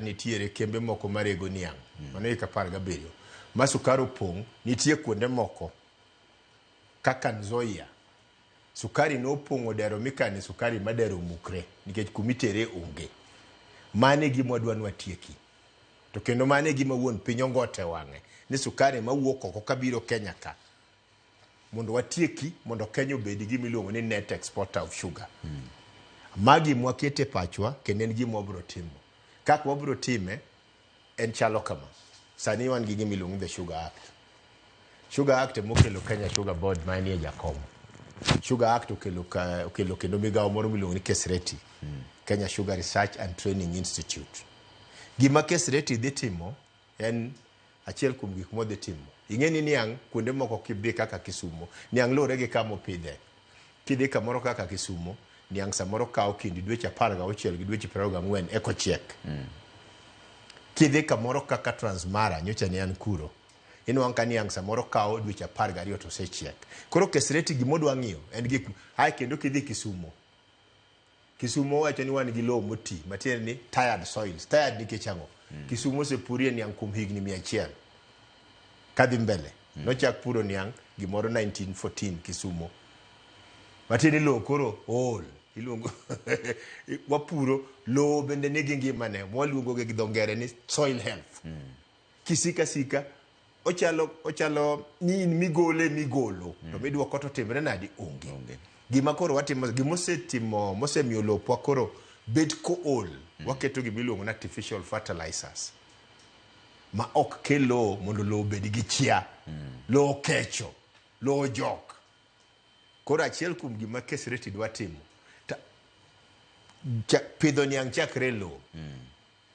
Nitiere kembe moko marego niang', mano hik 17 ma sukari opong'. Nitie kuonde moko kaka Nzoia, sukari nopong'o dero mikane sukari ma dero omukre nikech kumitere onge. Mano e gima wadwa ni watieki. To kendo mano e gima wuon piny ongote wang'e ni sukari mawuok oko kabiro Kenya ka mondo watieki mondo Kenya obed gima iluongo ni net exporter of sugar. Ma gima waketo e pachwa kendo en gima wabiro timo. Kaka wabiro time en chalo kama. Sani wan gi gima iluongo ni the Sugar Act. Sugar Act emokelo Kenya Sugar Board ma enie jakom. Sugar Act okelo, ka, okelo kendo migawo moro miluongo ni KESRETI, Kenya Sugar Research and Training Institute. Gima KESRETI dhi timo en achiel kuom gik modhi timo. Ing'e ni niang' kuonde moko kidhi kaka Kisumo, niang' luwore gi kama opidhe. Kidhi kamoro kaka Kisumo, niang' samoro kawo kind dweche 16 gi dweche 24 eka ochiek. Kidhi kamoro kaka Transmara, nyocha ne an kuro, inwang'o ka niang' samoro kawo dweche 12 to osechiek. Koro Kesreti gima odwa ng'iyo en gik ae kendo kidhi Kisumo, Kisumo wacho ni wan gi lowo moti, matiende ni tired soils. Tired nikech ang'o? Kisumo osepurie niang' kuom higni 100 kadhi mbele. Nochak puro niang' gimoro 1914 Kisumo. Matiende ni lowo koro ool. Iluongo wapuro lowo bende nigi ngimane mwaluongo gi dho ngere ni soil health. Kisika sika ochalo ochalo ni in migole migolo to midwoko to timre nadi onge. Onge. Gima koro watimo gima osetimo mosemiyo lopwa koro bet kool waketo gima iluongo ni artificial fertilizers ma ok kel lowo mondo lowo obed gi chia. Lowo kecho, lowo jok. Koro achiel kuom gima Kesreti dwa timo ta, cha, pidho niang' chakre e lowo.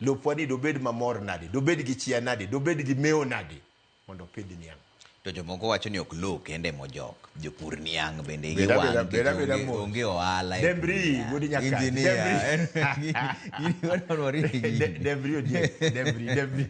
Lopwa ni dobed mamor nade, dobed gi chia nade, dobed gi mewo nade mondo opidh niang'. To jomoko wacho ni ok lowo kende mojok, jopur niang' bende igi Bed abeda- wang' bed nikech abeda onge, mos. onge ohala e pur Dembri, niang'. wuod Nyakach, Engineer, Dembri. gini wadwaro ni gini. Dembri odiek, dembri, dembri.